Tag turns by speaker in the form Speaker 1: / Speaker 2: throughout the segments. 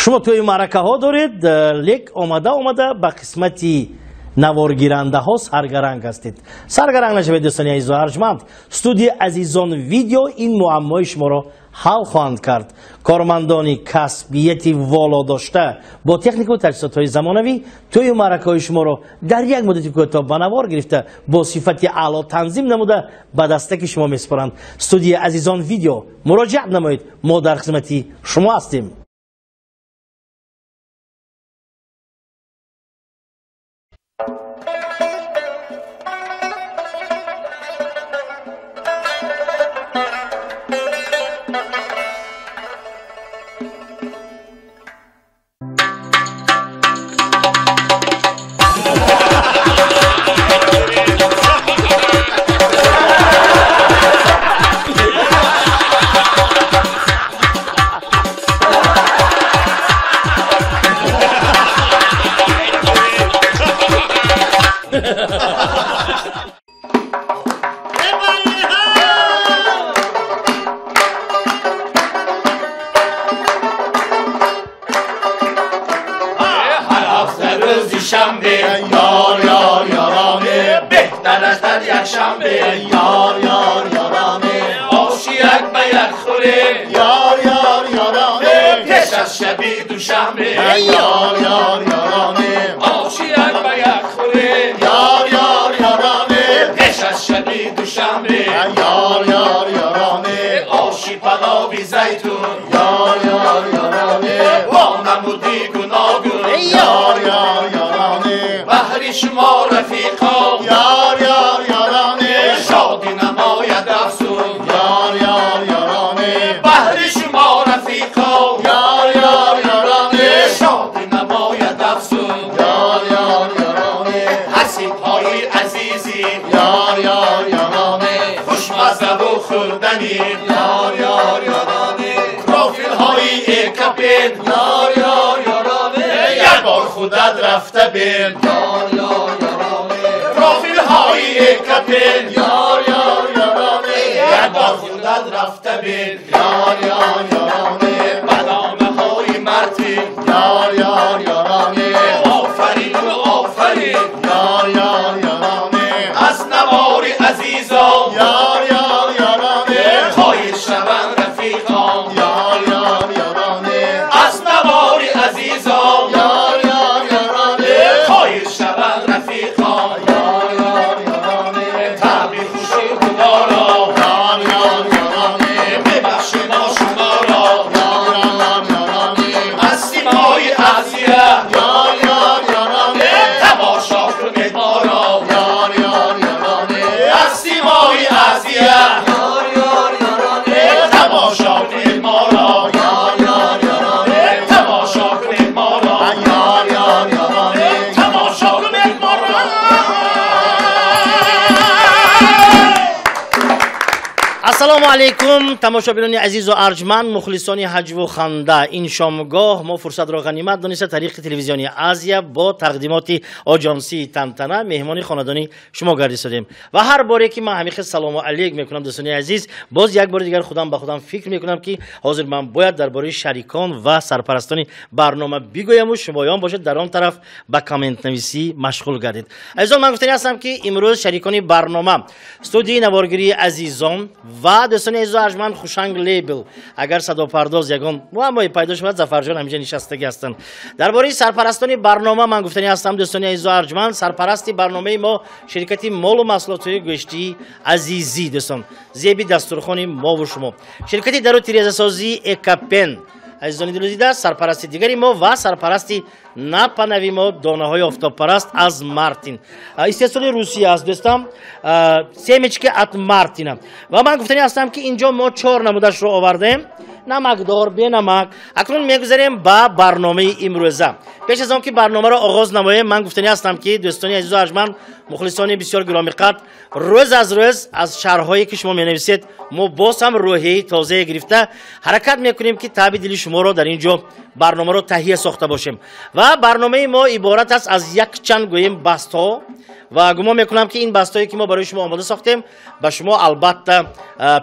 Speaker 1: Шумо тӯи маъракаҳо доред, лек омада омада ба қисмати наворгирандаҳо саргаранг ҳастед. Саргаранг нашавед, дӯстони азизу арҷманд. Студияи Азизон Видео ин муаммои шуморо ҳал хоҳанд кард. Кормандони касбияти воло дошта бо технику таҷҳизотҳои замонавӣ тӯю маъракаҳои шуморо дар як муддати кӯтоҳ ба навор гирифта, бо сифати аъло танзим намуда ба дастаки шумо месупоранд. Студияи Азизон Видео муроҷиат намоед, мо дар хизмати шумо ҳастем. Ассалому алайкум, тамошобинони азизу арҷманд, мухлисони ҳаҷву ханда. Ин шомгоҳ мо фурсатро ғанимат дониста тариқи телевизиони Азия бо тақдимоти оҷонсии Тантана меҳмони хонадони шумо гардисодем. Ва ҳар боре ки ман ҳамин салому алейк мекунам, дӯстони азиз, боз як бори дигар худам ба худам фикр мекунам, ки ҳозир ман бояд дар бораи шарикон ва сарпарастони барнома бигӯяму шумоён бошад дар он тараф ба комментнависӣ машғул гардед. Азизон, ман гуфтани ҳастам, ки имрӯз шарикони барнома студияи наворгирии Азизон ва дӯстони азизу арҷманд Хушанг Лейбл. Агар садопардоз ягон муаммое пайдо шавад, Зафарҷон ҳаминҷа нишастагӣ ҳастанд. Дар бораи сарпарастони барнома ман гуфтани ҳастам, дӯстони азизу арҷманд, сарпарасти барномаи мо ширкати молу маҳсулотҳои гӯштии Азизӣ, дӯстон, зеби дастурхони мову шумо, ширкати дару тирезасозии Экапен, азизони дилудида, сарпарасти дигари мо ва сарпарасти напанави мо донаҳои офтобпараст аз Мартин, истеҳсоли Русия аст, дӯстам, семечки от Мартина. Ва ман гуфтани ҳастам, ки инҷо мо чор намудашро овардаем: намакдор, бенамак. Акнун мегузарем ба барномаи имрӯза. Пеш аз он ки барномаро оғоз намоем, ман гуфтани ҳастам, ки дӯстони азизу арҷманд, мухлисони бисёр гиромиқадр, рӯз аз рӯз аз шарҳҳое ки шумо менависед, мо боз ҳам рӯҳияи тозае гирифта ҳаракат мекунем, ки таъби дили шуморо дар ин ҷо барномаро таҳия сохта бошем. Ва барномаи мо иборат аст аз якчанд гӯем бастҳо, ва гумон мекунам, ки ин бастҳое ки мо барои шумо омода сохтем, ба шумо албатта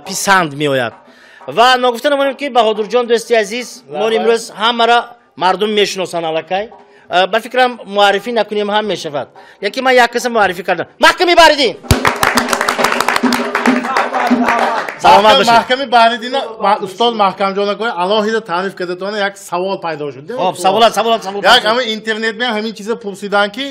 Speaker 1: писанд меояд. Ва ногуфта намонем, ки Баҳодурҷон, дӯсти азиз, мо имрӯз ҳамаро Мардум мешиносанд аллакай. Ба фикрам муаррифӣ накунем ҳам мешавад. Яке ман як каса муаррифӣ кардам. Маҳками Баҳриддин. Саломат бошед.
Speaker 2: Маҳками Баҳриддин устод Маҳкамҷон акои алоҳида таъриф кардатон як савол пайдо шуд.
Speaker 1: Хоб, саволат, саволат, савол.
Speaker 2: Як ҳамин интернет мен ҳамин чиза пурсидан ки,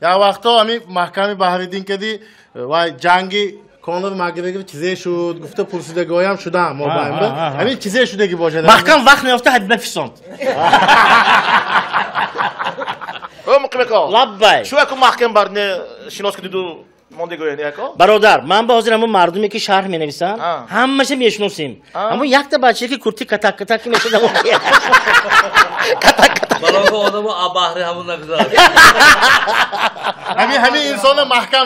Speaker 2: як вақто ҳамин Маҳками Баҳриддин кади вай ҷанги Конор Макгрегор чизе шуд, гуфта пурсидагоям шудам мо ба ин. Ҳамин чизе шудаги бошад.
Speaker 1: Маҳкам вақт наёфта ҳабиба фисонд.
Speaker 3: О, Муқимако.
Speaker 1: Лаббай.
Speaker 3: Шу яку маҳкам бар не шинос киду мондегоя не яко?
Speaker 1: Бародар, ман ба ҳозир ҳамон мардуме ки шарҳ менависам, ҳамаша мешиносем. Ҳамон якта бачае ки курти катак катак мешад. Катак катак.
Speaker 4: Барои одамо абаҳри ҳамон нагузарад.
Speaker 2: Ҳамин инсонро маҳкам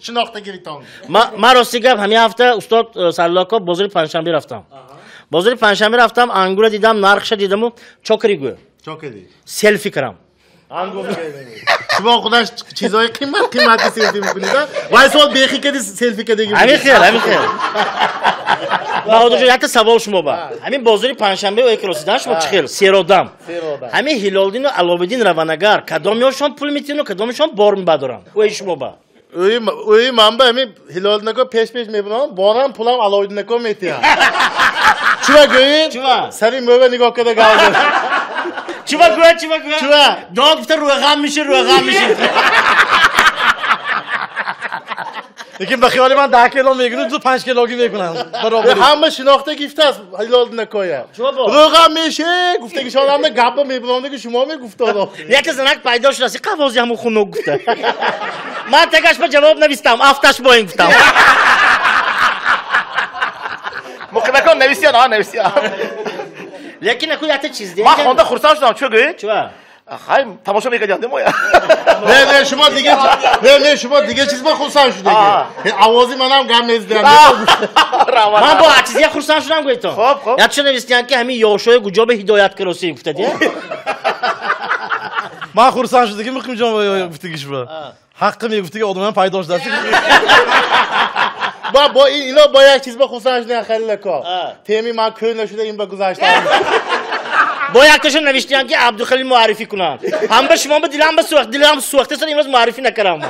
Speaker 2: шинохта гиритон.
Speaker 1: Ман рости гап ҳамин ҳафта устод Сарлоко бозори Панҷшанбе рафтам. Бозори Панҷшанбе рафтам, ангура дидам, нархша дидаму чокари гӯ.
Speaker 2: Чокари.
Speaker 1: Селфи кардам.
Speaker 2: Шумо худаш чизҳои қимат қимати селфи мекунед, вай сол бехи кади селфи кадаги.
Speaker 1: Ҳамин хел, ҳамин хел. Баҳодурҷон, якта савол шумо ба. Ҳамин бозори Панҷшанбе ояки росидан шумо чӣ хел? Серодам. Ҳамин Ҳилолдину Аловиддин раванагар кадомёшон пул метину кадомёшон бор мебадоранд? Ои шумо ба.
Speaker 2: Ои ман ба ҳамин Ҳилолдинако пеш-пеш мебарам, борам пулам Аловиддинако метиҳам. Чува гӯед?
Speaker 1: Чува?
Speaker 2: Сари мӯва нигоҳ карда гавзад.
Speaker 1: Чува гӯя, чува гӯя?
Speaker 2: Чува?
Speaker 1: Дод гуфта рӯғам меши, рӯғам меши.
Speaker 5: Лекин ба хиёли ман 10 кило мегирад, 2-5 килоги мекунанд.
Speaker 2: Ҳама шинохта гифтааст Ҳилолдинакоя. Рӯғам меши, гуфтагишонамда гапа мебарондаги шумо мегуфтодо.
Speaker 1: Яке занак пайдо шудааст, қавози ҳамун хунук гуфта. Ман тагаш ба ҷавоб навистам, афташ боин гуфтам.
Speaker 3: Муқимакон нависиян, а нависиян.
Speaker 1: Лекин аку якта чиз де.
Speaker 3: Ман хонда хурсанд шудам, чӣ гӯед?
Speaker 1: Чӣ?
Speaker 3: Хай, тамошо мекардам, моя.
Speaker 2: Не, не, шумо дига, не, не, шумо дига чиз ба хурсанд шудаги. Овози манам гам мезадам.
Speaker 1: Ман бо чизия хурсанд шудам гӯед то.
Speaker 3: Хоб, хоб.
Speaker 1: Як чиз навистиян ки ҳамин ёшои гуҷо ба ҳидоят кароси гуфта, де?
Speaker 5: Ман хурсанд шудаги Муқимҷон гуфтагиш ба. Ҳаққи мегуфтаги одамам пайдо шудааст.
Speaker 2: Ба бо ино бо як чиз ба хурсанд шудан Халилако. Теми ман кӯй нашуда ин ба гузаштам.
Speaker 1: Бо якташа навиштиян ки Абдухалил муаррифӣ кунанд. Ҳам ба шумо ба дилам ба сӯхт, дилам сӯхта сар имрӯз муаррифӣ накардам.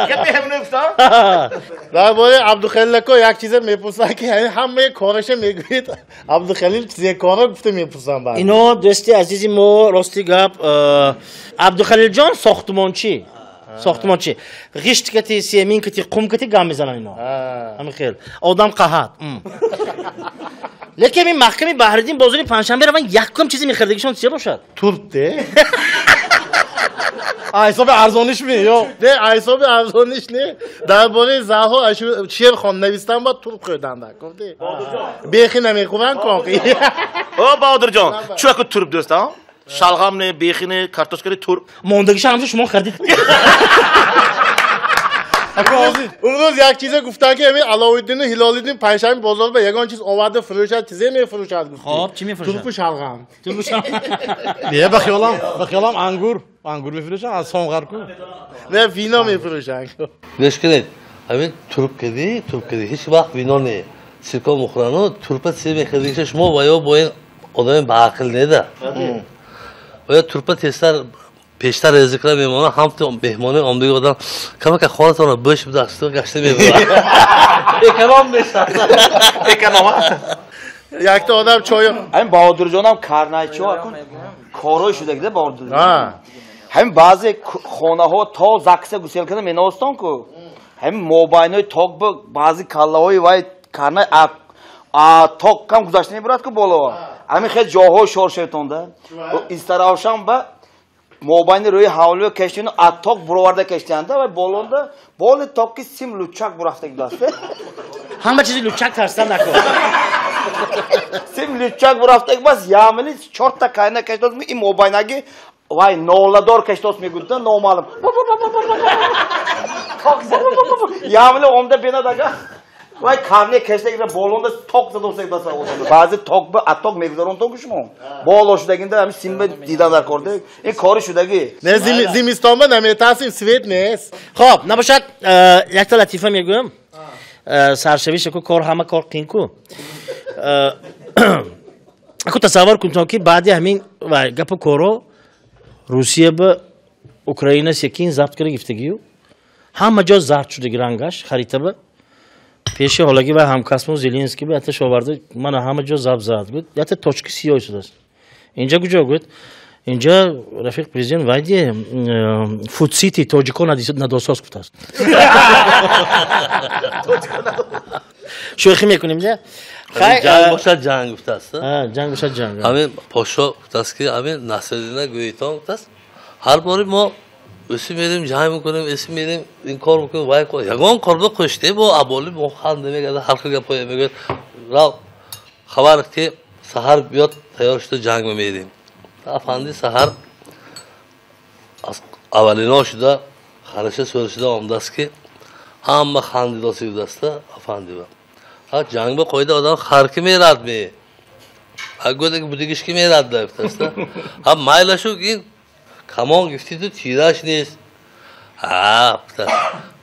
Speaker 3: Гапи ҳамин гуфтам?
Speaker 2: Дар бораи Абдухалилако як чизе мепурсанд ки ҳамаи кораша мегӯед. Абдухалил чизе кора гуфта мепурсанд баъд.
Speaker 1: Ино дӯсти азизи мо рости гап Абдухалилҷон сохтмончӣ. Сохтмончӣ. Ғишт кати, семин кати, қум кати гам мезананд ино. Ҳамин хел. Одам қаҳат. Лекин ин Маҳками Баҳриддин бозори Панҷшанбе раван якум чизе мехӯрдагишон чизе бошад?
Speaker 2: Турб де.
Speaker 5: Ҳисоби арзониш ми ё?
Speaker 2: Не, ҳисоби арзониш не. Дар бораи заҳо шеър хон навистан ба турб хӯрданда. Гуфти? Бехи намехӯранд коқи.
Speaker 3: О, Баҳодурҷон, чӣ яку турб дӯст, а? Шалғам не, бехи не, картошка не, турб.
Speaker 1: Мондагиша ҳамчун шумо хӯрдид.
Speaker 2: Имрӯз як чизе гуфтанд ки ҳамин Аловиддину Ҳилолиддин Панҷшанбе бозор ба ягон чиз оварда фурӯшад, чизе мефурӯшад гуфт.
Speaker 1: Хоб, чӣ мефурӯшад?
Speaker 2: Турбу шалғам.
Speaker 1: Турбу шалғам.
Speaker 5: Не, ба хиёлам ангур, ангур мефурӯшанд аз Сонгар ку.
Speaker 2: Не, вино мефурӯшанд.
Speaker 4: Гӯш кунед, ҳамин турб кадӣ, турб кадӣ, ҳеҷ вақт вино не. Сирко мухӯрану турпа чизе мехӯрдагиша шумо ва ё бо ин одами баақл неда. Ва ё турпа тезтар пештар резикра мемонад, ҳам ту меҳмони омдиги одам камака хонатонро бӯш бидахшиду гашта мебурад. Эконом мешавад.
Speaker 3: Эконом.
Speaker 2: Якта одам чой.
Speaker 6: Ҳамин Баҳодурҷонам карнайчиҳо акун корҳои шудагида Баҳодурҷон. Ҳамин баъзе хонаҳо то закса гусел карда меностон ку. Ҳамин мобайнои ток баъзе каллаҳои вай карнай ток кам гузашта мебурад ку боло. Ҳамин хел ҷоҳо шор шайтонда. Истаравшан ба мобайни рӯи ҳавлиё кештину атток буроварда кештианда ва болонда боли токки сим лучак бурафтаги даст.
Speaker 1: Ҳама чизи лучак тарсдан накун.
Speaker 6: Сим лучак бурафтаги бас ямили чорта кайна кештос ин мобайнаги вай ноладор кештос мегӯдда номаълум. Ямили омда бенадага вай карне кештагида болонда ток задосаг баса одам. Баъзе ток ба атток мегузарон то шумо. Боло шудагинда ҳамин симба дидан дар кор. Ин кори шудаги.
Speaker 2: Не, зимистонба наметарсим, свет нест.
Speaker 1: Хоб, набошад, якта латифа мегӯям. Саршавиш ку кор ҳама кор қин ку. Ако тасаввур кунтон ки баъди ҳамин гапу коро Русия ба Украина секин забт карда гифтагию ҳама ҷо зард шудаги рангаш харита ба пеши ҳолаги ва ҳамкасбу Зеленский ба яташ оварда мана ҳама ҷо забт зад гуфт ята точки сиёҳ шудааст. Инҷа куҷо гуфт? Инҷа рафиқ президент вайди фудсити тоҷикон надосоз гуфтааст. Шӯхӣ мекунем да?
Speaker 4: Ҷанг бошад ҷанг гуфтааст.
Speaker 1: Ҷанг бошад ҷанг.
Speaker 4: Ҳамин подшоҳ гуфтааст ки ҳамин Насриддина гӯйтон гуфтааст ҳар бори мо эси мерем ҷанг мекунем, эси мерем ин кор мекунем, вай кор. Ягон корбо қӯште бо аболи мо ханда мегардад, ҳар хел гапҳое мегӯяд. Рав хабар ки саҳар биёд тайёр шуда ҷанг мемерем. Афанди саҳар аз аввалино шуда хараша сӯр шуда омадааст ки ҳама хандидоси будаста афанди ба. Ҳа ҷанг ба қоида одам хар ки мерад ме. Ҳа гӯяд ки будигиш ки мерад да гуфтааста. Ҳа майлашу ин камон гифтиду тираш нест. Ҳа гуфтааст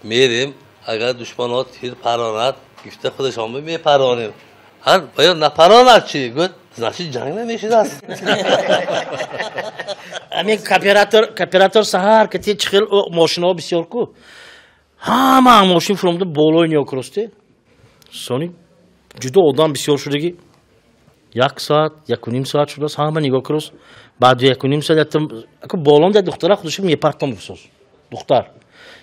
Speaker 4: мерем агар душманҳо тир паронад гифта худашон мепаронем. Ҳар баё напаронад чи гӯяд значит ҷанг намешудааст.
Speaker 1: Ҳамин кооператор саҳар ки чи хел мошинаҳо бисёр ку ҳама мошин фуромада болои ниёкуросте. Сони ҷудо одам бисёр шудаги як соат якуним соат шудааст ҳама нигоҳ курост. Баъди якуним соат болон да духтара худашо мепартом гуфтост духтар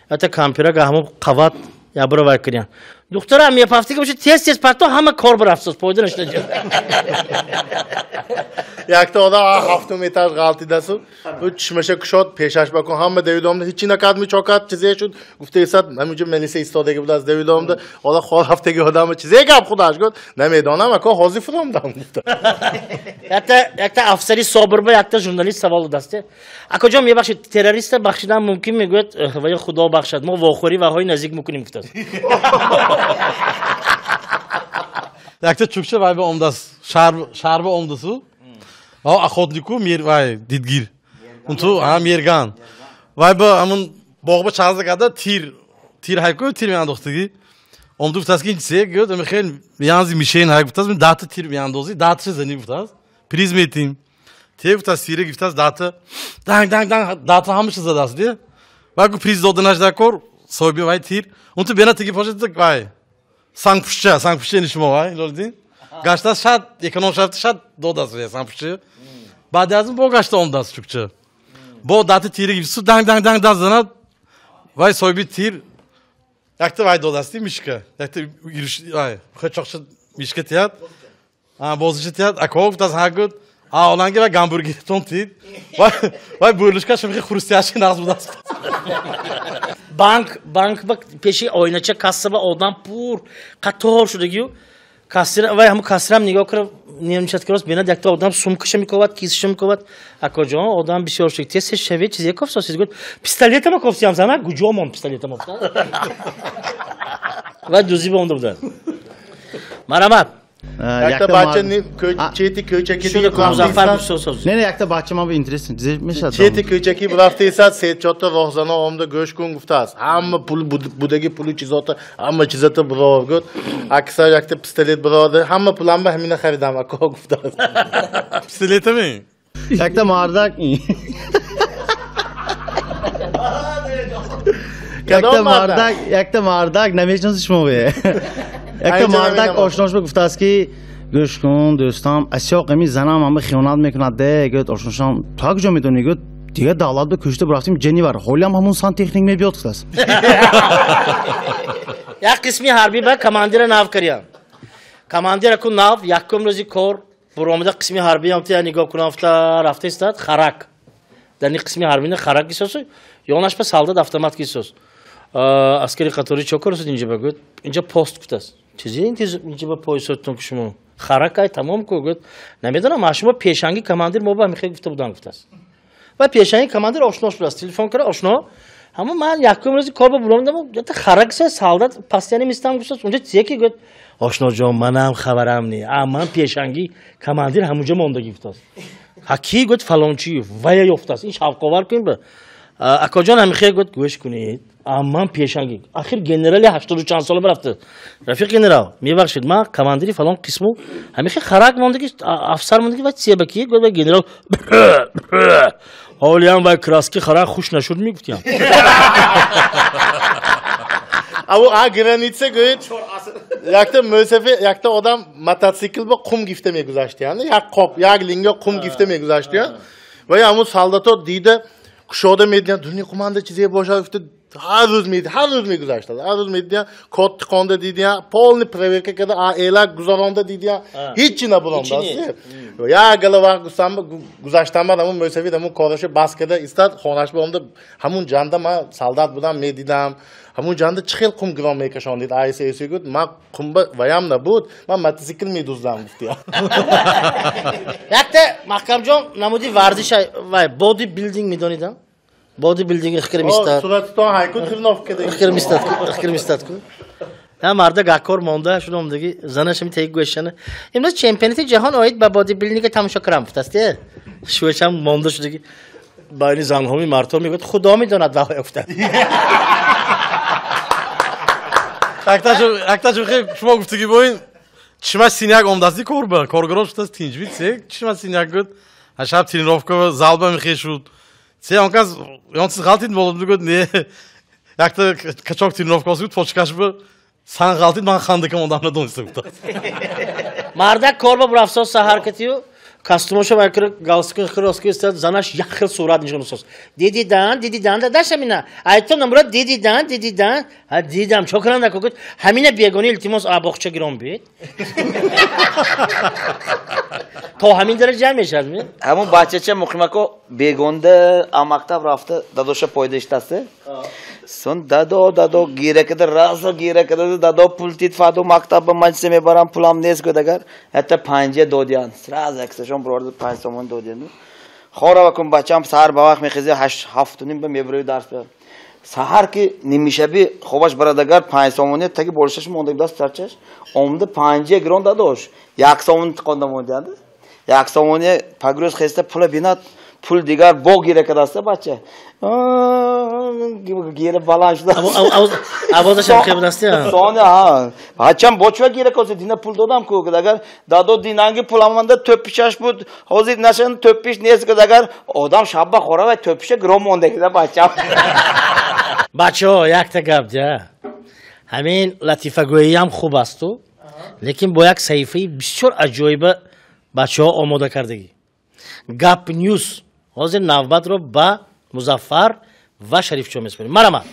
Speaker 1: ята кампирак ҳамо қават ябра вай кардян духтара мепафтига боша тез тез парто ҳама кор бирафтост пойда нашуда.
Speaker 2: Якта одам ҳафтум этаж ғалтидасу чишмаша кушод пешаш бакун ҳама давидомда ҳичи накард мечокад чизе шуд гуфта исад ҳаминҷо милиса истодаги будааст давидомда ода хор ҳафтаги одама чизе гап худаш гуфт намедонам ако ҳозир фуромдам гуфта.
Speaker 1: Якта афсари собир ба якта журналист савол додааст акоҷон мебахшед террориста бахшидан мумкин мегӯяд ва ё худо бахшад мо вохӯрӣ ваҳои наздик мекунем гуфтааст.
Speaker 5: Якта чӯкча вай ба омадааст шаҳр ба омадасу охотнику вай дидгир унту мерган вай ба ҳамун боғ ба чанза карда тир тир ҳайку тир меандохтагӣ омду гуфтааст ки ин чизе гӯяд ами хел меянзи мишен ҳай гуфтааст дата тир меандозӣ даташа занӣ гуфтааст приз метим те гуфтааст тира гифтааст дата данг данг данг дата ҳамаша задааст ди вай гу приз доданаш дар кор соҳиби вай тир унту бена тиги пошад вай сангпушча сангпушча шумо вай лолидин гаштааст шад эконом шафт шад додааст сангпушча баъди аз он бо гашта омадааст чукча бо дати тири гифтсу данг данг данг данг занад вай соҳиби тир якта вай додааст мишка якта вай чоқша мишка тиҳад бозича тиҳад ако гуфтааст ҳа гуфт оланги вай гамбургертон тид вай бурлушка шамихи хрустяши нағз будааст.
Speaker 1: Банк ба пеши оинача касса ба одам пур қатор шудагию кассира вай ҳамун кассирам нигоҳ кара немчат кирост бинад якта одам сумкаша мекобад кисаша мекобад акоҷон одам бисёр шуд тез шавед чизе кофсосид гуфт пистолетама кофсиям зана куҷо мон пистолетама вай дузӣ ба онда будад. Марамат
Speaker 2: якта бача чети кӯчаки
Speaker 7: не не якта бача ман интерес мешад
Speaker 2: чети кӯчаки рафта исад се чорта роҳзано омда гӯш кун гуфтааст ҳама пул будаги пулу чизота ҳама чизата биров гуфт аксар якта пистолет бироварда ҳама пулам ба ҳамина харидам ако гуфтааст.
Speaker 5: Пистолетами
Speaker 7: якта мардак якта мардак намешноси шумо бе якта мардак ошнош ба гуфтааст ки гӯш кун дӯстам асёқ ами занам ҳама хиёнат мекунад де гӯяд ошношам то куҷо медонӣ гӯяд дигар давлат ба кӯшта бурафтем ҷенивар ҳолиам ҳамун сантехник мебиёд гуфтааст.
Speaker 1: Як қисми ҳарбӣ ба командира нав кардям командира ку нав якум рӯзи кор буромада қисми ҳарбӣ амта нигоҳ кунам рафта рафта истад харак дар ин қисми ҳарбӣ харак гисосу ёнаш ба солдат автомат гисос аскари қатори чо кор инҷа ба гӯяд инҷа пост гуфтааст чизе инҷа ба поисотон ки шумо харакай тамом ку гӯяд намедонам а шумо пешанги командир мо ба михе гуфта будам гуфтааст ва пешанги командир ошно шудааст телефон кара ошно ҳама ман якум рӯзи кор ба буромадам ята харак се солдат пастяни мистам гуфтааст унҷа чизе ки гӯяд ошноҷон манам хабарам не а ман пешанги командир ҳамунҷа мондагӣ гуфтааст ҳа ки гӯяд фалончи вая ёфтааст ин шавқовар кун ба Акоҷон ҳамихе гуфт, гӯш кунед, ман пешанги. Ахир генерали 80 чанд сола рафта. Рафиқ генерал, мебахшед, ман командири фалон қисму ҳамихе харак мондаги, афсар мондаги ва себаки гуфт генерал. Ҳолиям вай краски харак хуш нашуд мегуфтям.
Speaker 2: Аву а граница гӯед, якта мӯсафе, якта одам мотоцикл ба қум гифта мегузаштиян, як қоп, як линга қум гифта мегузаштиян. Ва ҳамун солдато дида кушода медиҳанд, дуни қуманда чизе бошад, гуфта ҳар рӯз медиҳанд, ҳар рӯз мегузаштанд, ҳар рӯз медиҳанд, код тиқонда дидиҳанд, полный проверка карда, элак гузаронда дидиҳанд, ҳеҷ чи набуромдааст. Як гала вақт гузаштан баъд ҳамун мӯсафид ҳамун кораша бас карда истад, хонаш ба омда, ҳамун ҷанда ман солдат будам, медидам, ҳамун ҷанда чӣ хел қум гирон мекашондид, айса эсӣ гуфт, ман қумба ваям набуд, ман мотоцикл медуздам гуфтиям.
Speaker 1: Якта Маҳкамҷон намуди варзиш вай бодибилдинг медонидам? Бодибилдинг ихкир мистад.
Speaker 2: Суратитон ҳайку тренировка деги.
Speaker 1: Ихкир мистад, ихкир мистад ку. Ҳа марда гаккор монда, шуно омдаги занаш ҳам тег гӯшана. Имрӯз чемпионати ҷаҳон оид ба бодибилдинг тамошо кунам гуфтаст, э? Шӯшам монда шудаги. Байни занҳоми мардҳо мегӯяд, Худо медонад ваҳоя гуфта.
Speaker 5: Якташу хе шумо гуфтуги боин, чишма синяк омдасти кор ба, коргарон шудааст тинҷбит, се чишма синяк гуфт, шаб тренировка залба мехешуд. Се он кас, он чиз ғалтид молод мегӯяд, не, якта качок тренировка гуфт, почкаш ба сан ғалтид, ман хандакам одам надониста гуфт.
Speaker 1: Мардак кор ба бурафсоз саҳар катию, костюмошо вай кира галстуки хироски истад, занаш як хел сурат нишон соз. Дидидан, дидидан, дадаш ҳамина. Айтон намурад дидидан, дидидан. Ҳа дидам, чо кунам нако гуфт, ҳамина бегони илтимос абоқча гирон бит. То ҳамин дараҷа мешавад ми?
Speaker 6: Ҳамун бачача Муқимако бегонда мактаб рафта дадоша пойда иштаст. Сон дадо, дадо гира када, разо гира када, дадо пул тит фадо мактаб ба ман чизе мебарам, пулам нест гуфт агар, ҳатто панҷа додиян. Сразу аксашон бурда 5 сомон додиян. Хора вакун бачам саҳар ба вақт мехезӣ 7:30 ба мебарӣ дарс ба. Саҳар ки нимшаби хобаш барадагар 5 сомони таги болишаш монда даст сарчаш, омда панҷа гирон дадош. 1 сомон тиқонда мондиянд. 1 сомони пагрӯз хеста пула бинад, пул дигар бо гира кадаста бача. Гира баланд шуда.
Speaker 1: Авозаш ҳам хел будааст, я?
Speaker 6: Сони, ҳа. Бачам бо чӣ гира коси? Дина пул додам ку, агар дадо динанги пулам манда тӯппишаш буд, ҳозир нашан тӯппиш нест, агар одам шабба хора ва тӯппиша гирон мондагида бачам.
Speaker 1: Бачаҳо, якта гап дия. Ҳамин латифагӯиям хуб асту, лекин бо як саҳифаи бисёр аҷоиба бачаҳо омода кардагӣ. Гап Ньюс. Ҳозир навбатро ба Музаффар ва Шарифчо месупорем. Марама.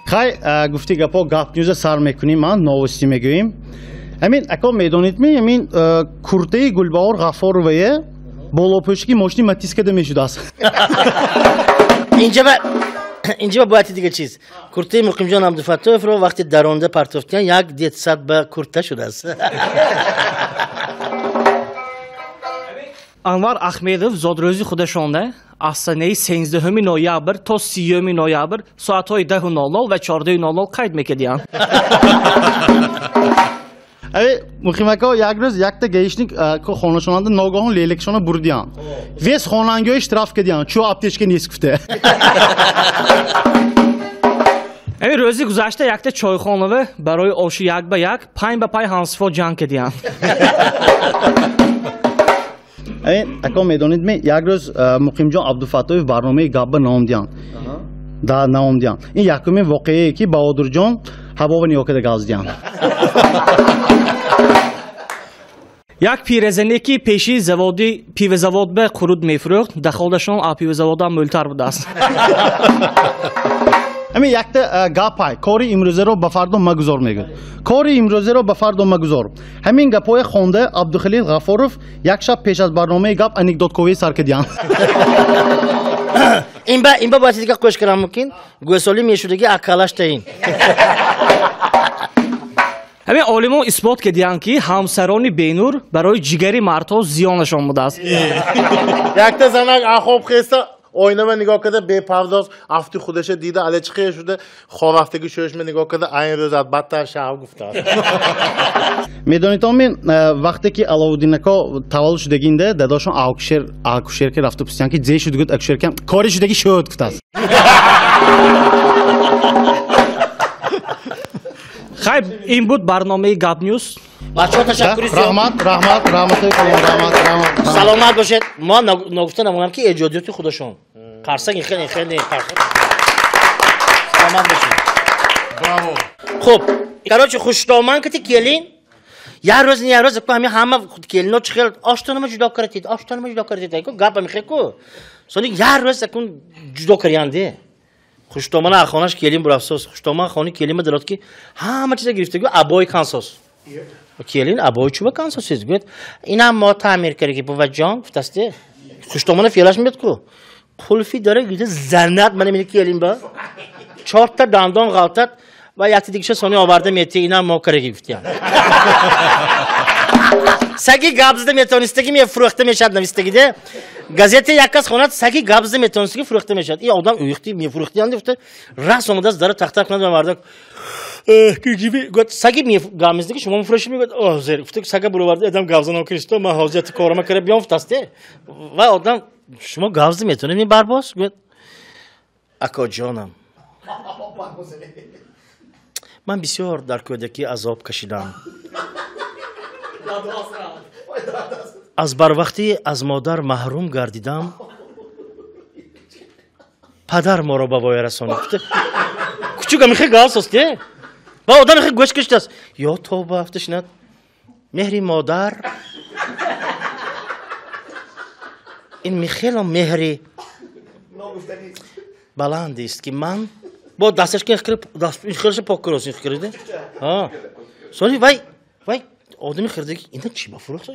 Speaker 7: Хай, гуфти гапо Гап Ньюза сар мекунем, ман новости мегӯем. Ҳамин ако медонед ми, ҳамин куртаи Гулбаҳор Ғаффоровае болопӯшики мошини Матиз када мешудааст.
Speaker 1: Инҷа ба бояд дига чиз. Куртаи Муқимҷон Абдуфаттоевро вақти даронда партофтиян як детсад ба курта шудааст.
Speaker 8: Анвар Ахмедов зодрӯзи худашонда аз санаи 13 ноябр то 30 ноябр соатҳои 10:00 ва 14:00 қайд мекардиянд.
Speaker 7: Эй, Муқимако, як рӯз якта гаишник хонашонанда ногаҳон лелекшона бурдиянд. Вес хонангиҳои штраф кардиянд, чӯ аптечка нест гуфта.
Speaker 8: Ами рӯзи гузашта якта чойхонава барои оши як ба як, панҷ ба панҷ ҳамсифо ҷанг кардиянд.
Speaker 7: Эй, ако медонед ми, як рӯз Муқимҷон Абдуфаттоев барномаи гапба ном диҳанд. Да ном диҳанд. Ин якумин воқеае ки Баҳодурҷон ҳавова нигоҳ карда гап задиҳанд.
Speaker 8: Як пиразане ки пеши заводи пивозавод ба қурут мефурӯхт, дахолдашон аз пивозаводам мӯлтар будааст.
Speaker 7: Ҳамин якта гап ҳай, кори имрӯзаро ба фардо магузор мегӯяд. Кори имрӯзаро ба фардо магузор. Ҳамин гапҳое хонда Абдухалил Ғаффоров як шаб пеш аз барномаи гап анекдотковӣ сар кардиҳанд.
Speaker 1: Ин ба бояд дига қӯш кардам мумкин, гӯсолӣ мешудаги акалаш таин.
Speaker 8: Ҳамин олимон исбот кардиҳанд, ки ҳамсарони бенур барои ҷигари мардҳо зиёнашон будааст.
Speaker 2: Якта занак ахоб хеста Оинама нигоҳ карда бепардоз афти худаша дида алечиқе шуда ховафтаги шӯшма нигоҳ карда айн рӯзат бадтар шав гуфтааст.
Speaker 7: Медонитон мен вақте ки Аловуддинако таваллуд шудагинда дадошон акушерка рафта пурсидан ки зе шуд гуфт акушеркам кори шудаги шуд гуфтааст.
Speaker 8: Хайр, ин буд барномаи Гап Ньюс.
Speaker 1: Бачаҳо ташаккури зиёд.
Speaker 7: Раҳмат, раҳмат, раҳматои калон, раҳмат, раҳмат.
Speaker 1: Саломат бошед. Мо ногуфта намонам ки эҷодиёти худашон. Қарсак ин хеле хеле қарсак. Саломат бошед.
Speaker 2: Браво.
Speaker 1: Хуб, короче хуштоман кати келин. Як рӯз не як рӯз ҳами ҳама келино чӣ хел оштонама ҷудо кардед, оштонама ҷудо кардед. Гап ами хел ку. Сони як рӯз акун ҷудо карянде. Хуштомана хонаш келин бурафсоз. Хуштоман хони келинма дарод ки ҳама чиза гирифтагу абои кансоз. Келин абои чуба кансосиз гӯяд. Инам мо таъмир кардаги буваҷон гуфтасте. Хуштомана феълаш меяд ку. Қулфи дора гирифта занат мана мени келин ба. Чорта дандон ғалтад ва якти дигиша сони оварда мети инам мо кардаги гуфтиям. Саги гап зада метавонистаги мефурӯхта мешавад навистагиде. Газета як кас хонад саги гап зада метавонистаги фурӯхта мешавад. Ин одам уйхти мефурӯхтиянде гуфта рас омадааст дара тахта кунад ва мардак гуфт саги гап мезадаги шумо мефурӯшед мегӯяд оҳ зер гуфта сага буроварда одам гап занон кристо ман ҳозир корама кара биём гуфтасте. Ва одам шумо гап зада метавонед ин барбоз гуфт ако ҷонам ман бисёр дар кӯдакӣ азоб кашидам. Аз барвақтӣ аз модар маҳрум гардидам. Падар моро ба воя расонид. Кучук амихе гап состе. Ва одам ихе гӯш кашидааст. Ё тоба афташинад. Меҳри модар ин михело меҳри баландист ки ман бо дасташ ки хелша пок кирос ин хикриде. Сони вай вай одами хирдаги ина чӣ ба фурӯхта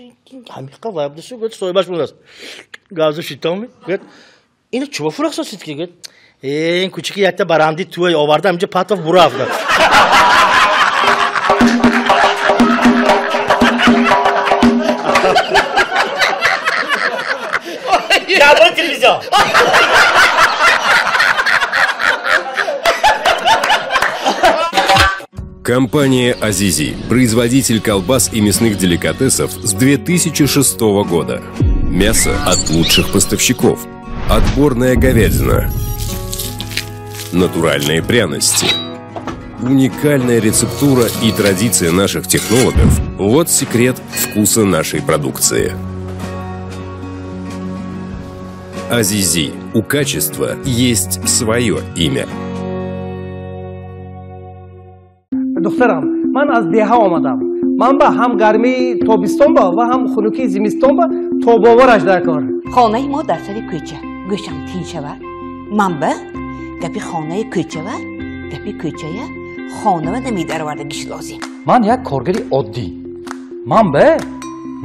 Speaker 1: ҳамиқа вай абдусу гӯяд соҳибаш будааст. Газу шитоми гӯяд ина чӣ ба фурӯхта сид ки гӯяд ин кучики якта баранди туй оварда инҷа патов бурафта. Ябон телевизион.
Speaker 9: Компания «Азизи» – производитель колбас и мясных деликатесов с 2006 года. Мясо от лучших поставщиков. Отборная говядина. Натуральные пряности. Уникальная рецептура и традиция наших технологов – вот секрет вкуса нашей продукции. «Азизи» – у качества есть свое имя.
Speaker 8: Духтарам, ман аз деҳа омадам. Ман ба ҳам гармии тобистон ба ва ҳам хунукии зимистон ба тобовараш дар кор.
Speaker 10: Хонаи мо дар сари кӯча. Гӯшам тин шавад. Ман ба гапи хонаи кӯчава, гапи кӯчая хонава намедаровардагиш лозим.
Speaker 11: Ман як коргари оддӣ. Ман ба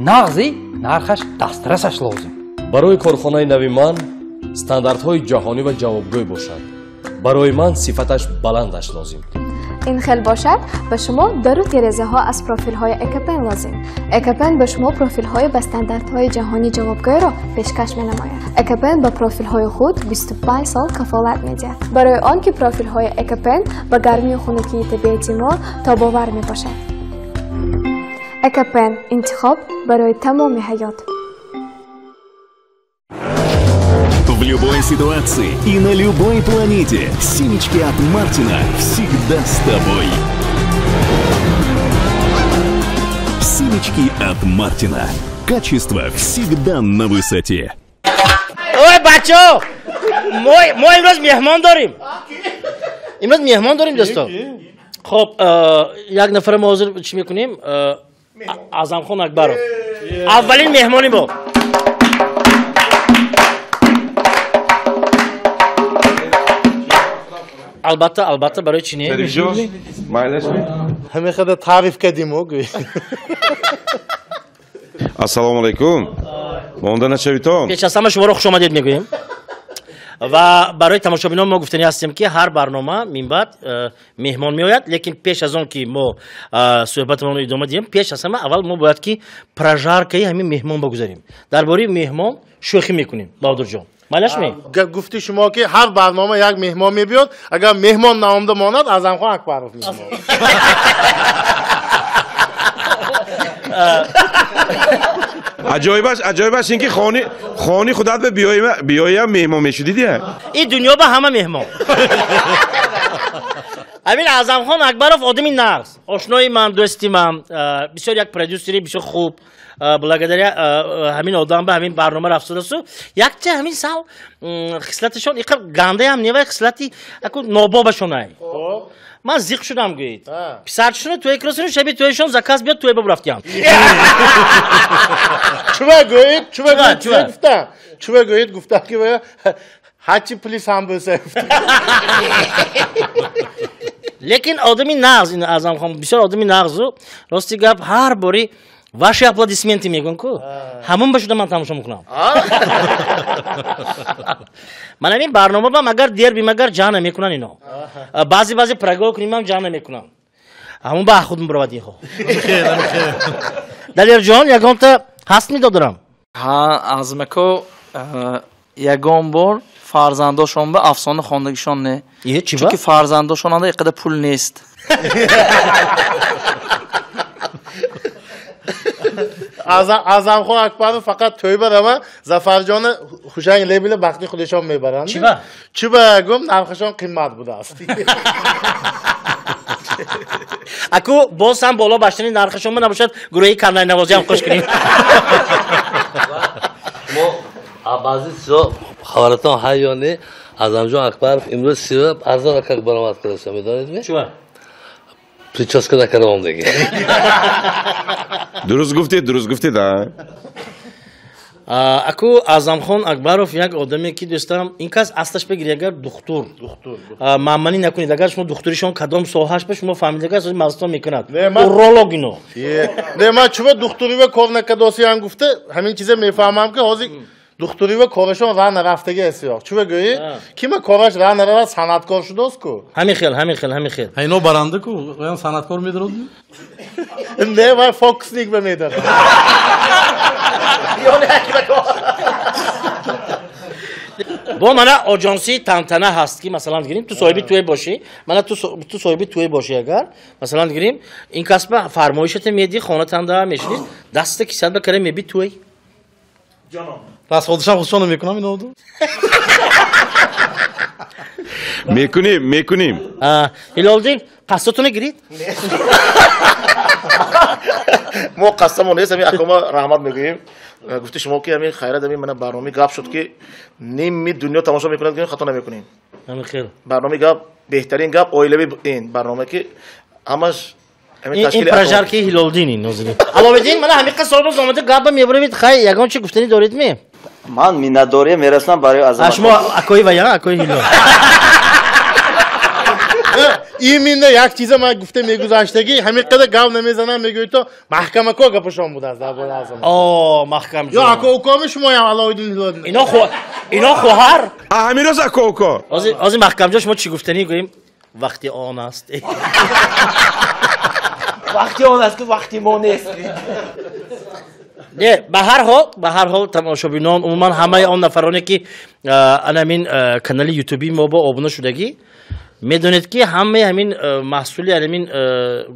Speaker 11: нағзи нархаш дастрасаш лозим.
Speaker 12: Барои корхонаи нави ман стандартҳои ҷаҳонӣ ва ҷавобгӯй бошад. Барои ман сифаташ баландаш лозим.
Speaker 13: Ин хел бошад, ба шумо дару терезаҳо аз профилҳои Экопен лозим. Экопен ба шумо профилҳои ба стандартҳои ҷаҳонӣ ҷавобгӯйро пешкаш менамояд. Экопен ба профилҳои худ 25 сол кафолат медиҳад. Барои он ки профилҳои Экопен ба гармию хунукии табиати мо тобовар мебошад. Экопен – интихоб барои тамоми ҳаёт.
Speaker 14: В любой ситуации и на любой планете семечки от Мартина всегда с тобой. Семечки от Мартина. Качество всегда на высоте.
Speaker 1: Ой, бачо! Мо имрӯз меҳмон дорим. Имрӯз меҳмон дорим, дӯсто. Хоб, як нафар мо ҳозир чӣ мекунем? Аъзамхон Акбаров. Аввалин меҳмони мо. Албатта, албатта, барои чӣ не?
Speaker 2: Ҳамин қадар таъриф кардиму гӯй.
Speaker 15: Ассалому алайкум. Монда нашавитон.
Speaker 1: Пеш аз ҳама шуморо хушомадед мегӯем. Ва барои тамошобинон мо гуфтанӣ ҳастем ки ҳар барнома минбаъд меҳмон меояд, лекин пеш аз он ки мо суҳбатамонро идома диҳем, пеш аз ҳама аввал мо бояд ки прожаркаи ҳамин меҳмон бигузарем. Дар бораи меҳмон шӯхӣ мекунем, Баҳодурҷон. Малаш ми?
Speaker 2: Гуфти шумо ки ҳар барнома як меҳмон мебиёд, агар меҳмон наомда монад, Аъзамхон Акбаров меҳмон.
Speaker 15: Аҷоибаш ин ки хони худат ба биёям меҳмон мешудӣ дия.
Speaker 1: Ин дунё ба ҳама меҳмон. Ҳамин Аъзамхон Акбаров одами нағз, ошнои ман, дӯсти ман, бисёр як продюсери бисёр хуб. Благодаря ҳамин одам ба ҳамин барнома рафтудасу якча ҳамин сал хислаташон иқар гандаям невай хислати аку нобобашонай. Ман зиқ шудам гӯед. Писарчишуна туй кирасуну шаби туйшон заказ биёд туй бабрафтиям.
Speaker 2: Чува гӯед, чува гӯед гуфта. Чува гӯед гуфта ки ҳарчи пули сам бӯса гуфта.
Speaker 1: Лекин одами нағз ин Аъзамхон бисёр одами нағзу. Рости гап ҳар бори ваши аплодисменты мегӯям ку. Ҳамон ба шуда ман тамошо мекунам. Ман ҳамин барнома ба магар дер бимагар ҷаҳ намекунан ино. Баъзе баъзе прогул куним ҷаҳ намекунам. Ҳамон ба худ мебаровад инҳо. Далерҷон, ягонта ҳаст медодарам?
Speaker 16: Ҳа, Аъзамако ягон бор фарзандошон ба афсона хондагишон не. Чунки фарзандошонанда иқадар пул нест.
Speaker 2: Аъзамхон Акбаров фақат тӯйба рава Зафарҷона хушанг лебила бахти худашон мебаранд.
Speaker 1: Чиба?
Speaker 2: Чиба гум нархашон қиммат будааст.
Speaker 1: Аку боз ҳам боло баштани нархашон набошад, гурӯҳи карнайнавозӣ ҳам хуш кунем.
Speaker 4: Мо баъзе чизо хабаратон ҳай ё не, Аъзамҷон Акбаров имрӯз сива арзон акак баромад кардааст, медонед ми?
Speaker 1: Чиба?
Speaker 4: Прическа накардам деги.
Speaker 15: Дуруст гуфтед, а?
Speaker 1: Аку Аъзамхон Акбаров як одаме ки дӯстам, ин кас аслаш бигиред агар духтур. Маъманӣ накунед, агар шумо духтуришон кадом соҳааш ба шумо фаҳмид, агар мағзтон мекунад. Уролог ино.
Speaker 2: Не, ман чува духтурива кор накардосиям гуфта, ҳамин чиза мефаҳмам ки ҳозир духтурива корашон ра нарафтаги аст. Чува гӯӣ, кима кораш ра наравад санъаткор шудост ку?
Speaker 1: Ҳамин хел, ҳамин хел, ҳамин хел.
Speaker 5: Ино баранда ку, оям санъаткор медорад?
Speaker 2: Не, вай фокусник ба медорад.
Speaker 1: Бо мана оҷонсии тантана ҳаст ки масалан гирим ту соҳиби туе бошӣ, мана ту соҳиби туе бошӣ агар масалан гирим ин касба фармоишата медиҳ, хонатанда мешинӣ, даста кисат ба кара меби туе.
Speaker 5: Расходишам худшон мекунам ино ду.
Speaker 15: Мекунем.
Speaker 1: Ҳилолиддин, қасдатонро гирид?
Speaker 3: Мо қасдамон нест, ҳамин акома раҳмат мегӯем. Гуфти шумо ки ҳамин хайрат ҳамин мана барномаи гап шуд ки ними дунё тамошо мекунад, ки хато намекунем.
Speaker 1: Ҳамин хел.
Speaker 3: Барномаи гап беҳтарин гап оилавӣ ин барнома ки ҳамаш
Speaker 1: ин прожарки Ҳилолиддин ин нозирин. Аловиддин, мана ҳамин қасд солбоз омада гапа мебаровед, хай ягон чи гуфтанӣ доред ми?
Speaker 6: Ман миннатдория мерасонам барои Аъзам.
Speaker 1: Шумо акои вая, акои Ҳилол.
Speaker 2: Именно як чиза ман гуфта мегузаштагӣ, ҳамин қадар гап намезанам, мегӯед то маҳкамако гапашон будааст дар бораи Аъзам.
Speaker 1: О, маҳкамҷон.
Speaker 2: Ё ако укоми шумоям Аловиддин Ҳилолиддин.
Speaker 1: Ино хоҳар.
Speaker 15: Ҳамин рост ако уко.
Speaker 1: Ҳозир маҳкамҷон шумо чӣ гуфтанӣ гӯем? Вақти он аст.
Speaker 6: Вақти он аст ки вақти мо нест.
Speaker 1: Не, ба ҳар ҳол тамошобинон, умуман ҳамаи он нафароне ки ана ҳамин канали ютуби мо бо обуна шудагӣ, медонед ки ҳамаи ҳамин маҳсули ҳамин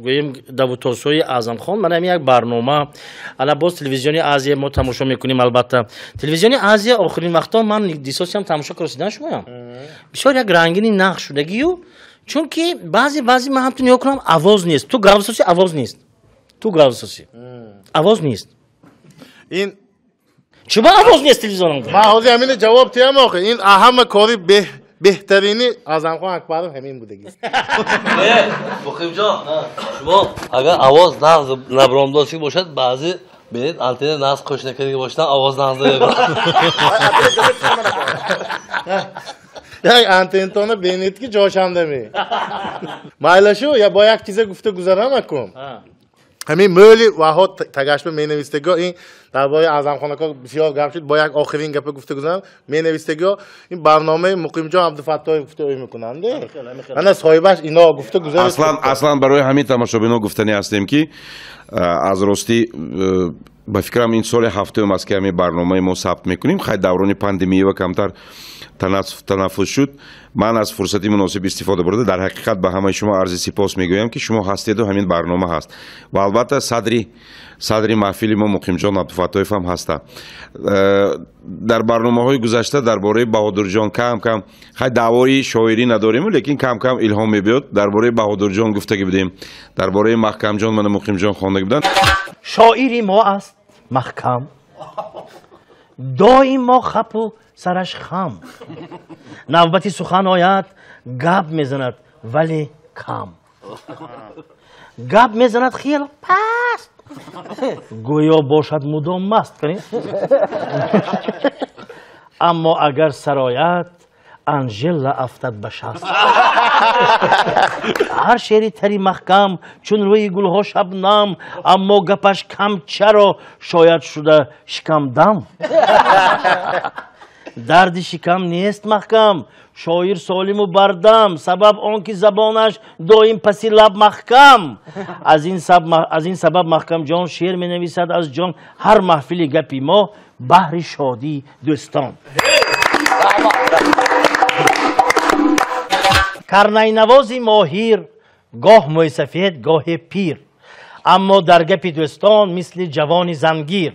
Speaker 1: гӯем давутосҳои Аъзамхон, мана ҳамин як барнома, ана боз телевизиони Азия мо тамошо мекунем албатта. Телевизиони Азия охирин вақтҳо ман дисосиям тамошо карда шумоям. Бисёр як рангини нақш шудагию, чунки баъзе ман ҳамту нигоҳ кунам, овоз нест. Ту гавсоси овоз нест. Ту гавсоси. Овоз нест.
Speaker 2: Ин
Speaker 1: чиба овоз нест телевизионда?
Speaker 2: Ман ҳозир ҳамина ҷавоб диҳам охир. Ин ҳама кори беҳтарини Аъзамхон Акбаров ҳамин будагист.
Speaker 4: Не, Муқимҷон, шумо агар овоз нағз набаромдосӣ бошад, баъзе бинед антенна нағз қӯш накардаги бошад, овоз нағз намебарад.
Speaker 2: Як антентона бинед ки ҷошанда ме. Майлашу, я бо як чиза гуфта гузарам акум. Ҳамин мӯли ваҳо тагашба менавистаго ин дар бораи Аъзамхонако бисёр гап шуд, бо як охирин гапа гуфта гузарам, менавистаго ин барномаи Муқимҷон Абдуфаттоев гуфта ӯй мекунанд. Ана соҳибаш ино гуфта гузарад.
Speaker 15: Аслан барои ҳамин тамошобино гуфтанӣ ҳастем ки аз ростӣ Ба фикрам, ин соли ҳафтум аст, ки ҳамин барномаи мо сабт мекунем. Хай, даврони пандемия ва камтар танаффус шуд. Ман аз фурсати муносиб истифода бурда, дар ҳақиқат ба ҳамаи шумо арзи сипос мегӯям, ки шумо ҳастеду ҳамин барнома ҳаст. Ва албатта садри маҳфили мо Муқимҷон Абдуфаттоев ҳам ҳаста. Дар барномаҳои гузашта дар бораи Баҳодурҷон кам кам, хай, даъвои шоирӣ надорем, лекин кам кам илҳом мебиёд. Дар бораи Баҳодурҷон гуфтагӣ будем, дар бораи Маҳкамҷон мана Муқимҷон хондаги буданд.
Speaker 1: Шоири мо аст Маҳкам, доим мо хапу сараш хам, навбати сухан ояд, гап мезанад, вале кам гап мезанад, хеле паст, гӯё бошад мудом маст. Аммо агар сарояд, Анжела афтад ба шаст. Ҳар шеъри тари Маҳкам чун рӯи гулҳо шабнам, аммо гапаш кам чаро шояд шуда шикамдам. Дарди шикам нест Маҳкам, шоир солиму бардам, сабаб он ки забонаш доим паси лаб маҳкам. Аз ин сабаб Маҳкамҷон шеър менависад аз ҷон, ҳар маҳфили гапи мо баҳри шодии дӯстон. Карнайнавози моҳир гоҳ мӯйсафед, гоҳе пир, аммо дар гапи дӯстон мисли ҷавони зангир.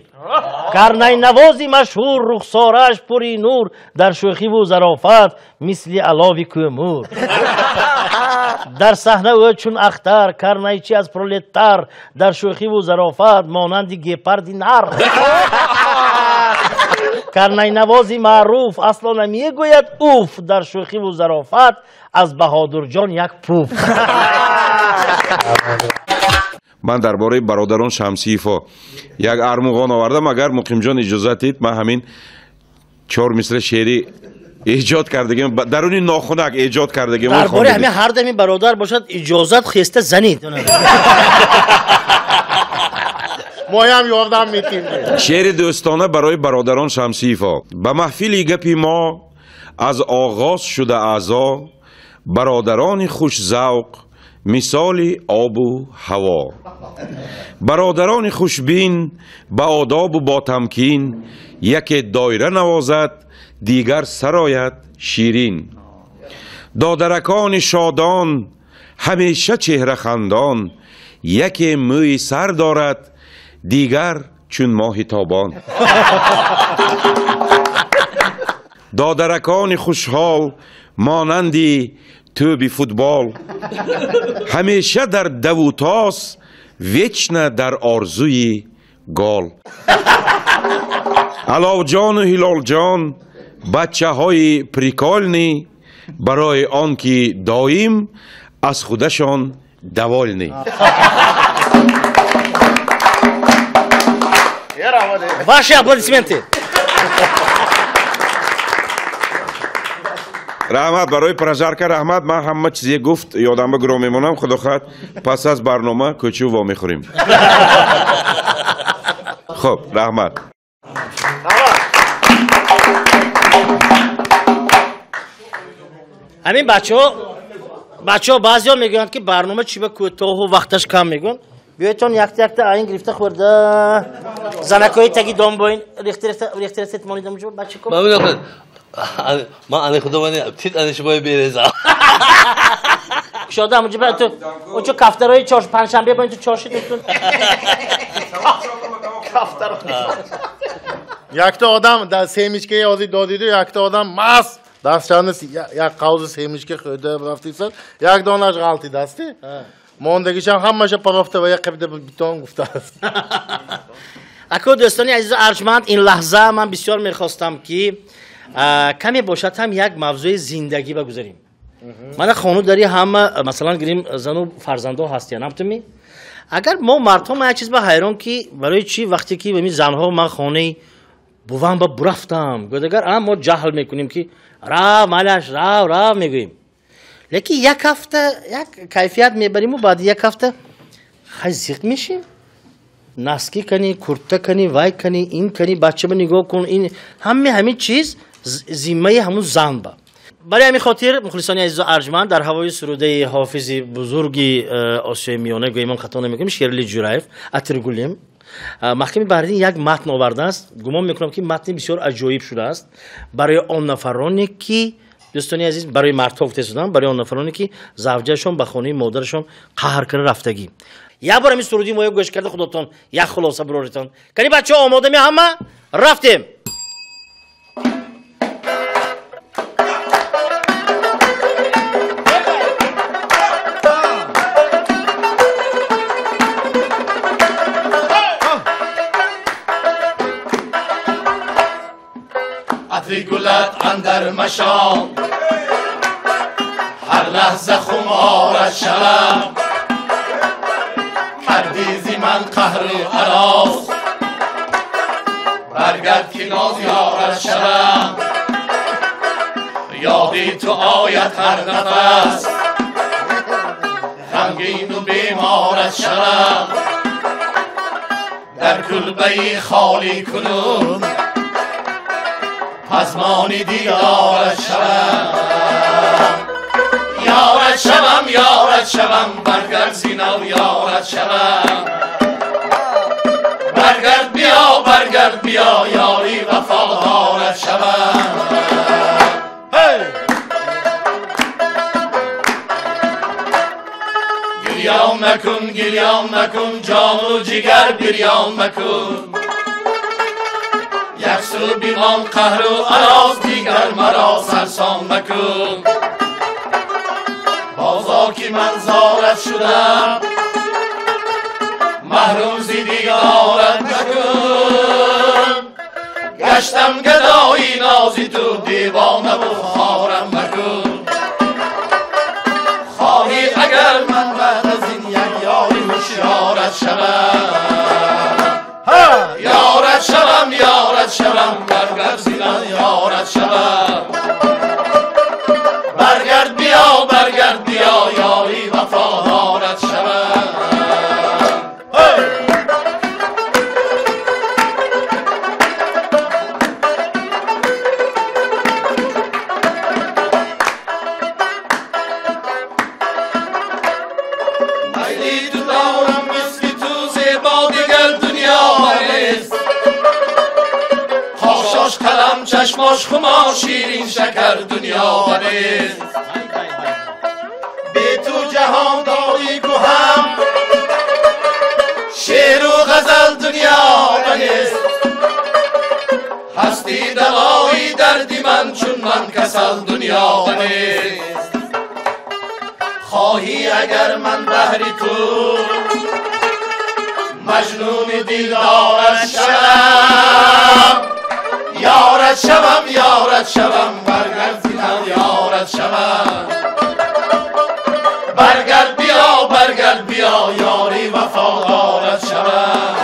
Speaker 1: Карнайнавози машҳур, рухсораш пури нур, дар шӯхиву зарофат мисли алови кӯмур. Дар саҳна ӯ чун ахтар, карнайчи аз пролетар, дар шӯхиву зарофат монанди гепарди нар. Карнайнавози маъруф асло намегӯяд уф, дар шӯхиву зарофат аз Баҳодурҷон як пуф.
Speaker 15: Ман дар бораи бародарон Шамсиевҳо як армуғон овардам. Агар Муқимҷон иҷозат дид, ман ҳамин чор мисра шеъри эҷод кардагим, даруни нохунак эҷод кардагим.
Speaker 1: Дар бораи ҳамин ҳар дами бародар бошад, иҷозат хеста занид.
Speaker 2: Моям ёрдам метим.
Speaker 15: Шеъри дӯстона барои бародарон Шамсиевҳо. Ба маҳфили гапи мо аз оғоз шуда аъзо, бародарони хушзавқ мисоли обу ҳаво. Бародарони хушбин ба одобу ботамкин, яке доира навозад, дигар сарояд ширин. Додаракони шодон ҳамеша чеҳрахандон, яке мӯи сар дорад, дигар чун моҳи тобон. Додаракони хушҳол монанди тӯби футбол, ҳамеша дар даву тос, вечно дар орзуи гол. Аловҷону Ҳилолҷон бачаҳои прикольный, барои он ки доим аз худашон довольный.
Speaker 1: Ваши аплодисменты.
Speaker 15: Раҳмат барои прожарка, раҳмат. Ман ҳама чизе гуфт ёдам ба гиро мемонам. Худо хоҳад, пас аз барнома кӯчу вомехӯрем. Хуб, раҳмат.
Speaker 1: Ҳамин бачаҳо баъзеҳо мегӯянд, ки барнома чи ба кӯтоҳу вақташ кам мегӯянд. Биёедтон якта якта айн гирифта хӯрда, занакҳои таги дом боин рехта рехта рехта рехта монидам ҷо бачако.
Speaker 4: Ман ани худо мани тит ани шумои березам.
Speaker 1: Кушода ҳамунҷо ба ту ончо кафтарои чорш панҷшанбе ба инҷо чорши тутун.
Speaker 2: Якта одам дар семичкаи ҳозир додиду, якта одам маст дастчани як қавзи семичка хӯрда рафтисад, як донаш ғалти дасти. Мондагишам ҳамаша парофта ва як қабида битон гуфтааст.
Speaker 1: Ако дӯстони азизу арҷманд, ин лаҳза ман бисёр мехостам, ки каме бошад ҳам як мавзӯи зиндагӣ багузарем. Мана хонудари ҳама, масалан гирем, зану фарзандҳо ҳастиян, ҳамтуми? Агар мо мардҳо, ман як чиз ба ҳайрон, ки барои чӣ вақте ки ами занҳо ман хонаи бувам ба бурафтам, гӯяд, агар мо ҷаҳл мекунем, ки рав малаш, рав рав мегӯем, лекин як ҳафта як кайфият мебариму баъди як ҳафта хай зиқ мешем. Наски кани, курта кани, вай кани, ин кани, бачаба нигоҳ кун, ин ҳаме ҳамин чиз зиммаи ҳамун зан ба. Барои ҳамин хотир, мухлисони азизу арҷманд, дар ҳавои сурудаи ҳофизи бузурги Осиёи Миёна, гӯем хато намекунем, Шерали Ҷураев, Атиргулем, Маҳками Баҳриддин як матн овардааст. Гумон мекунам, ки матни бисёр аҷоиб шудааст барои он нафароне, ки, дӯстони азиз, барои мардҳо гуфта шудам, барои он нафароне, ки завҷашон ба хонаи модарашон қаҳр карда рафтагӣ. Як бор ҳамин суруди моя гӯш карда худотон як хулоса бироритон. Кани бачаҳо, омодами ҳама? Рафтем!
Speaker 17: عطری گلت اندر مشام، هر لحظه خمارت شوم، مردی من قهر و هراس، برگرد که ناز یارت شوم، یادی تو آید هر نفس، غمگین و بیمارت شوم، در کلبه خالی کنون پزمانی دیدارت شوم، یارت شوم، یارت شوم، برگرد زینو یارت شوم، برگرد بیا، برگرد بیا، یاری وفادارت شوم. گریان مکن، گریان مکن، جان و جگر بریان مکن، یک سو بیمان قهر و عراض، دیگر مرا سرسان مکن، بازا که من زارت شدم، محروم زی دیدارت مکن، گشتم گدایی نازی تو، دیوانه و خارم مکن، خواهی اگر من بعد از این یک یاری هوشیارت شوم، یارت شوم، یارت شوم، برگرد زینم یارت شوم، برگرد بیا، برگرد بیا، یاری وفادارت شوم. میلی تو دارم مثل تو زیبا دیگر دنیا نیست، خاشاش قلم چشماش خمار شیرین شکر دنیا نیست، بی تو جهان داری که هم شعر و غزل دنیا نیست، هستی دوایی دردی من چون من کسل دنیا نیست، خواهی اگر من بهر تو مجنون دیدارت شوم، یارت شوم، یارت شوم، برگرد زینم یارت شوم، برگرد بیا، برگرد بیا، یاری وفادارت شوم،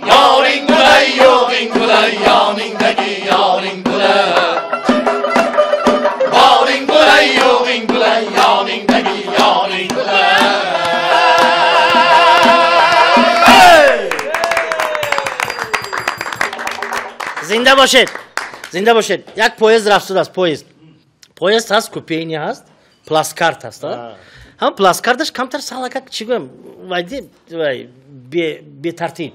Speaker 17: یارین گلای یوغین گلای یانیندagi yoring bo'lay, boring bo'lay yo'g'ing bo'lay yoningdagi yoring bo'lay.
Speaker 1: Зинда бошед, зинда бошед. Як поезд рафтудааст, поезд. Поезд ҳаст, купейни ҳаст, плацкарт ҳаст. Ҳам плацкарташ камтар салакак чӣ гӯям, вайди вай бетартиб.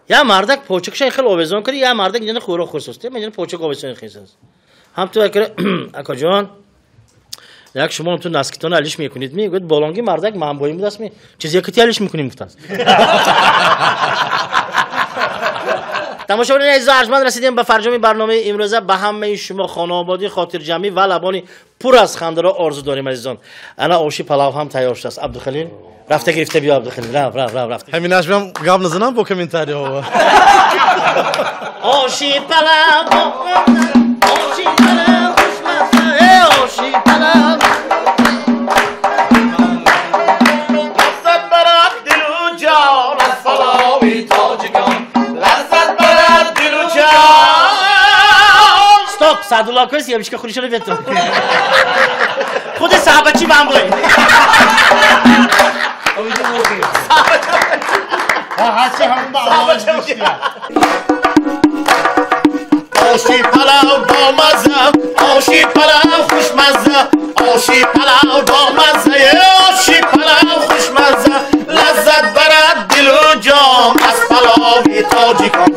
Speaker 1: Я мардак почакша хел овезон кард, я мардак инҷа хӯрок хӯрсост. Инҷа почак овезон хӯрсост. Ҳам ту акра акаҷон, як шумо ту наскитон алиш мекунед, мегӯяд болонги мардак ман боим будаст, ми чизе ки ти алиш мекунем гуфтааст. Тамошобинони азиз, арҷманд, расидем ба фарҷоми барномаи имрӯза. Ба ҳамаи шумо хонободӣ, хотирҷамъӣ ва лабони пур аз хандаро орзу дорем, азизон. Ана оши палав ҳам тайёр шудааст. Абдухалил, рафта гирифта биё, Абдухалил, рав, рав, рав, рафта.
Speaker 5: Ҳаминаш биям гап назанам бо комментариҳо.
Speaker 1: Оши палав, оши палав, хушмаза, оши палав.
Speaker 17: Лаззат барад дилу ҷон аз палави тоҷикон, лаззат барад дилу ҷон.
Speaker 1: Стоп, Саъдулло акои семечка хӯришро бетон. Худи саҳабачи ман бой.
Speaker 17: Оши палав бо мазза, оши палав хушмазза, оши палав бо мазза, оши палав хушмазза, лаззат барад дилу ҷон. Тоҷикон.